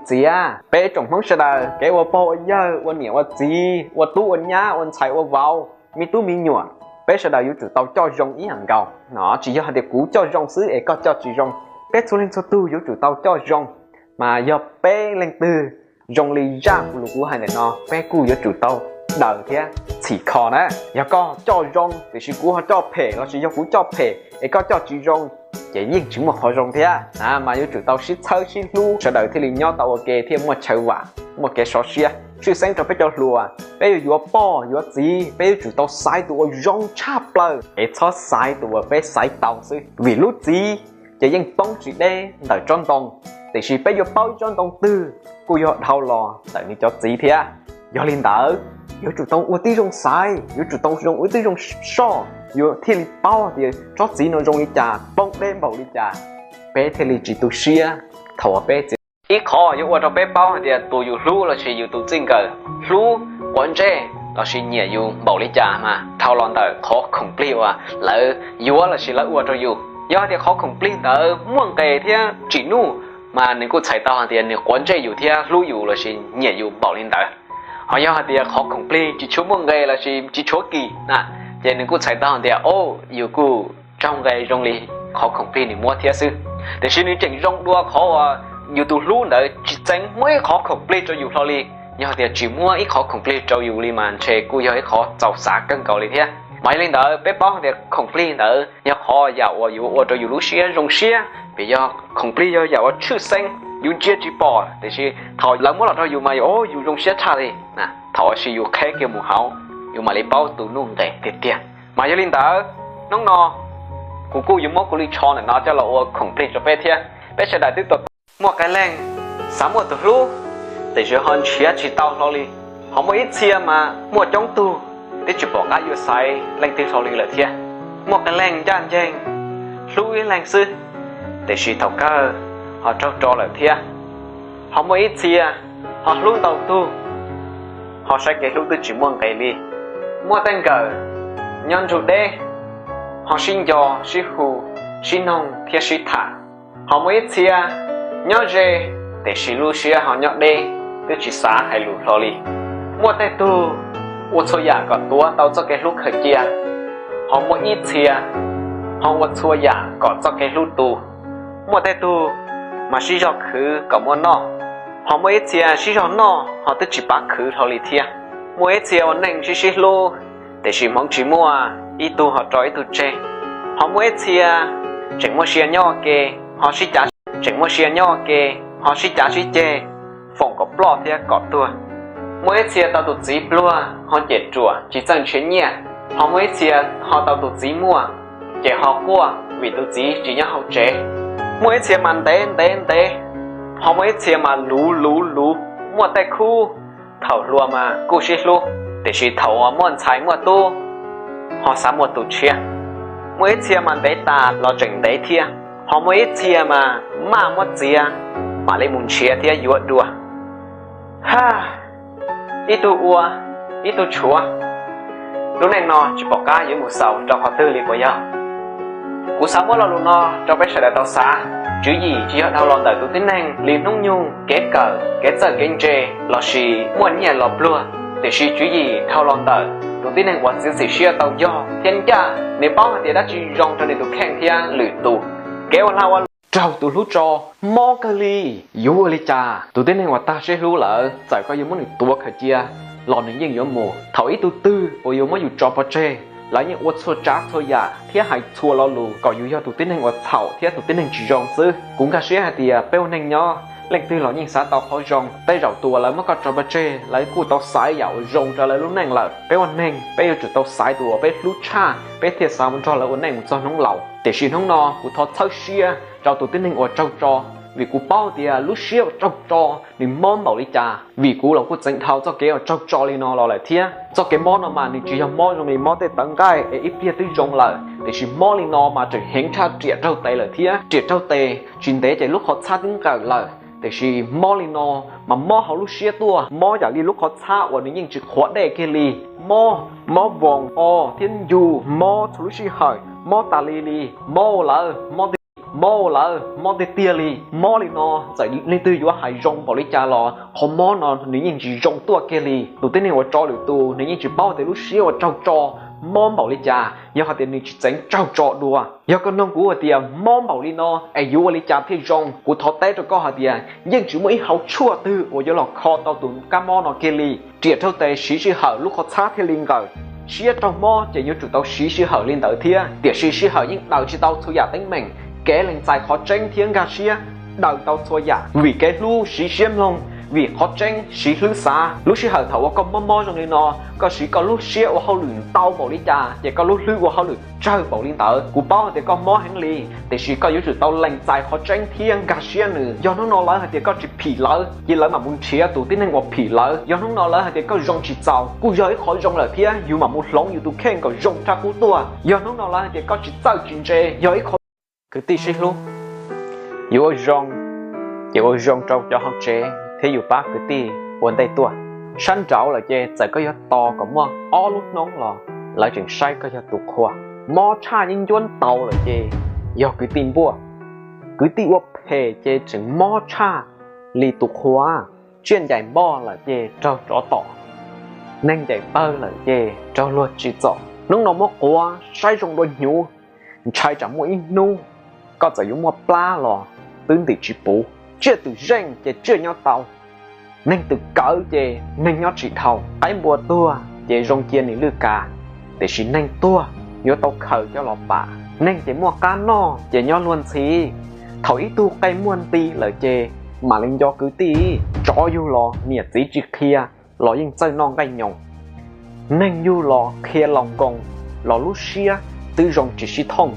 Txiav, peb tsoom Hmoob sawv daws kev ua pog ua yawg, ua niam ua txiv, ua tub ua nyab, ua ntxhais ua vauv, me tub me nyuam, peb sawv daws yuav tsum tau coj zoo ib yam nkaus no. Tsis yog hais tias kuv coj zoo xwb es koj coj tsis zoo, peb txhua leej txhua tug yuav tsum tau coj zoo. Mas yog peb leej twg zoo li zaj kuv lus kuv hais ntawm no, peb kuj yuav tsum tau daws thiab txhim kho na. Yog koj coj zoo tiam sis kuv ho coj phem, lossis yog kuv coj phem es koj coj tsis zoo, ces yeej tsis muaj qhov zoo thiab. Mas yuav tsum tau sib txhawb sib hlub sawv daws thiaj li nyob tau ua ke thiaj muaj chaw vam, muaj kev sov siab. Tshwj xeeb rau peb cov hluas, peb yuav yuav pog yuav txiv, peb yuav tsum tau xaiv tus uas zoo tshaj plaws es txhob xaiv tus uas peb xaiv tau xwb, vim lub txiv ces yeej poob tsis deb ntawm tsob ntoo, tiam sis peb yuav paub ib tsob ntoo twg kuj yog dhau los ntawm nws cov txiv thiab. Yog li ntawd, yuav tsum tau ua tib zoo xaiv, yuav tsum tau zoo ua tib zoo soj, yuav thiaj li paub tias tsob txiv no zoo li cas, poob deb npaum li cas, peb thiaj li tsis tu siab thaum uas peb txiav. Ib qhov yuav ua rau peb paub hais tias tus yus hlub lossis yus tus txij nkawm hlub, quav ntsej lossis nyiam yus npaum li cas mas dhau los ntawm qhov khoom plig uas lawv yuav lossis lawv ua rau yus. Yog hais tias qhov khoom plig ntawd muaj nqis thiab tsim nuj, mas nws kuj txhais tau hais tias nws quav ntsej yus thiab hlub yus lossis nyiam yus npaum li ntawd. Ho yog hais tias qhov khoom plig tsis tshua muaj nqis lossis tsis tshua kim na, ces nws kuj txhais tau hais tias, o, yus kuj tsaug nqe zoo li qhov khoom plig nws muab thiab xwb. Tiam sis nws tseem zoo dua qhov uas yus tus hlub ntawd tsis txeev muab ib qhov khoom plig rau yus hlo li. Yog tias tsis muab ib qhov khoom plig rau yus li mas ntshe kuj yog ib qhov txaus xav kawg nkaus li thiab. Mas yog li ntawd peb paub hais tias khoom plig ntawd yog qhov yam uas yuav ua rau yus lub siab zoo siab, vim yog khoom plig yog yam uas tshwj xeeb, yus ntsia tsis pom, tiam sis thaum lawv muab los rau yus mas yus, o, yus zoo siab tshaj li. Thaum ua si yus qheb kiag mus hauv, yus mam li paub tus nuj nqes tiag tiag. Mas yog li ntawd, hnub no kuv kuj yuav muab kuv li tsho ntawm no coj los ua khoom plig rau peb thiab. Peb sawv daws twb tau muaj qee leej xav muaj tus hlub, tiam sis ho nrhiav tsis tau hlo li. Ho muaj ib txhia mas muaj coob tug, twb tsis pom qab yuav xaiv leej twg hlo li lawm thiab. Muaj qee leej ncaj ncees hlub ib leeg xwb, tiam sis thaum kawg ho raug tso lawm thiab. Ho muaj ib txhia ho hlub ntau tug, ho saib kev hlub twb tsis muaj nqis li. Muaj tej nkawm nyob nrug deb, ho sib nco, sib hu, sib noog thiab sib tham. Ho muaj ib txhia nyob ze, tiam sis lub siab ho nyob deb, twb tsis xav hais lus hlo li. Muaj tej tug ua txhua yam kom tuav tau txoj kev hlub khaws cia, ho muaj ib txhia ho ua txhua yam kom txoj kev hlub tu. Muaj tej tug mas sib zog khwv kom muaj noj, ho muaj ib txhia sib zog noj ho twb tsis pav khwv hlo li thiab. Muaj ib txhia ua neej sib sib hlub, tiam sis hmoov tsis muaj, ib tug ho rau ib tug tseg. Ho muaj ib txhia tseem muaj sia nyob ua ke, ho sib cav, tseem muaj sia nyob ua ke, ho sib cav sib ceg, foom kom ploj thiab kom tuag. Muaj ib txhia tau tus txiv pluag ho cem ruam tsis txawj nrhiav nyiaj, ho muaj ib txhia ho tau tus txiv muaj, ces ho quaj vim tus txiv tsis nyob hauv tsev. Muaj ib txhia mas ntev ntev ntev, ho muaj ib txhia mas luv luv luv. Muaj tej khub thaum hluas mas kuj sib hlub, tiam sis thaum uas muaj ntxhais muaj tub, ho xav muaj tus tshiab. Muaj ib txhia mas ntev tas los tseem ntev thiab, ho muaj ib txhia mas maj muab txiav, mam li mus nrhiav thiab yuav dua. Ha, ib tug ua, ib tug tshuav, lub neej no tsis pom qab yuav mus xaus rau qhov twg li puas yog? Kuv xav muab lo lus no rau peb sawv daws tau xav. Tswv yim tsis yog dhau los ntawm tus tib neeg li hnub nyoog, kev kawm, kev txawj kev ntse, lossis muaj nyiaj los pluag, tiam sis tswv yim dhau los ntawm tus tib neeg uas txiav txim siab tau yog thiab ncaj, nws paub hais tias dab tsi zoo rau nws tus kheej thiab lwm tus. Kev ua lag ua luam raug tus hlub tso, mob kawg li. Yuav ua li cas? Tus tib neeg uas tag siab hlub lawm, txawm koj yuav muab nws tuav khaws cia los nws yeej yuav mus. Thaum ib tug twg uas yuav muab yus tso pov tseg, lawv yeej ua txhua tsav txhua yam thiab hais txhua lo lus kom yus yog tus tib neeg uas txhaum thiab tus tib neeg tsis zoo xwb. Kuv nkag siab hais tias peb ua neeg nyob, leej twg los yeej xav tau qhov zoo. Tej zaum tus uas lawv muab koj tso pov tseg, lawv kuj tau xaiv yam uas zoo rau lawv lub neej lawm. Peb ua neeg, peb yuav tsum tau xaiv tus uas peb hlub tshaj, peb thiaj xav mus nrog lawv ua neej mus txog hnub laus. Tiam sis hnub no kuv thov txhawb siab rau tus tib neeg uas raug tso, vim kuv paub tias lub siab uas raug tso nws mob npaum li cas. Vim kuv los kuj txeev dhau txoj kev uas raug tso li no los lawm thiab. Txoj kev mob no mas nws tsis yog mob zoo li mob tej tawv nqaij es ib pliag twb zoo lawm, tiam sis mob li no mas tseem heev tshaj riam raug tes lawm thiab. Riam raug tes tsis ntev ces lub qhov txhab twb nqawm lawm, tiam sis mob li no mas mob hauv lub siab tuaj, mob yam li lub qhov txhab uas nws yeej tsis qhuav dej kiag li. Mob, mob voos o thiab ncu, mob txhua lub sij hawm, mob tas li li, mob lawm mob Mob lawm, mob tiag tiag li. Mob li no, txawm leej twg yuav hais zoo npaum li cas los qhov mob no nws yeej tsis zoo tuaj kiag li. Tus tib neeg uas tso lwm tus nws yeej tsis paub tias lub siab uas raug tso mob npaum li cas, yog hais tias nws tsis txeev raug tso dua. Yog koj nug kuv hais tias mob npaum li no es yuav ua li cas thiaj zoo, kuv thov teb rau koj hais tias yeej tsis muaj ib hauv tshuaj twg uas yuav los kho tau tus kab mob no kiag li. Riam raug tes siv sij hawm lub qhov txhab thiaj li nqawm. Siab raug mob ces yuav tsum tau siv sij hawm li ntawd thiab, tiam sis sij hawm yeej daws tsis tau txhua yam teeb meem. Kev lees txais qhov tseeb thiab nkag siab daws tau txhua yam. Vim kev hlub siv siab mloog, vim qhov tseeb siv hlwb xav. Lub sij hawm thaum uas koj mob mob zoo li no, koj siv koj lub siab ua hauj lwm ntau npaum li cas ces koj lub hlwb ua hauj lwm tsawg npaum li ntawd. Kuv paub hais tias koj mob heev li, tiam sis koj yuav tsum tau lees txais qhov tseeb thiab nkag siab nws. Yog hnub no lawv hais tias koj tsis phim lawv ces lawv mam mus nrhiav tus tib neeg uas phim lawv. Yog hnub no lawv hais tias koj zoo tsis txaus kuj yog ib qhov zoo lawm thiab, yus mam mus hloov yus tus kheej kom zoo raj qub tuaj. Yog hnub no lawv hais tias koj tsis txawj tsis ntse yog ib qhov. Kwv tij sib hlub, yus ua zoo ces ua zoo rau cov hauv tsev thiab yus pab kwv tij ua ntej tuaj. Sab nraud lawm ces txawm koj yuav tos kom muaj ob lub hnub los lawv tseem saib koj yog tus qhua. Mob tshaj yeeb ncuab ntaus lawm ces yog kwv tij npuaj. Kwv tij ua phem ces tseem mob tshaj li tus qhua. Tsiaj ncaim npoj lawm ces raug tsov tom. Neeg ncaim pawg lawm ces raug luag tsim txom. Hnub no muab quav saib zoo dua hnyuv, ntshai tsam muaj ib hnub koj txawm yuav muaj plab los twb ntim tsis puv. Tsiaj twm zeej ces tsiaj nyob tau, neeg twm kawv ces neeg nyob tsis dhau. Qaib npua tuag ces zoo cia nws lwj kav, tiam sis neeg tuag yuav tau khaws coj los pam. Neeg ces muaj qab noj ces nyob luag ntxhi. Thaum ib tug qe muag nti lawm ces mam li nco kwv tij. Tsov yug los niam txiv tsis qhia los yeej txawj noj nqaij nyoos. Neeg yug los qhia laus nkoos los lub siab twb zoo tsis sib thooj.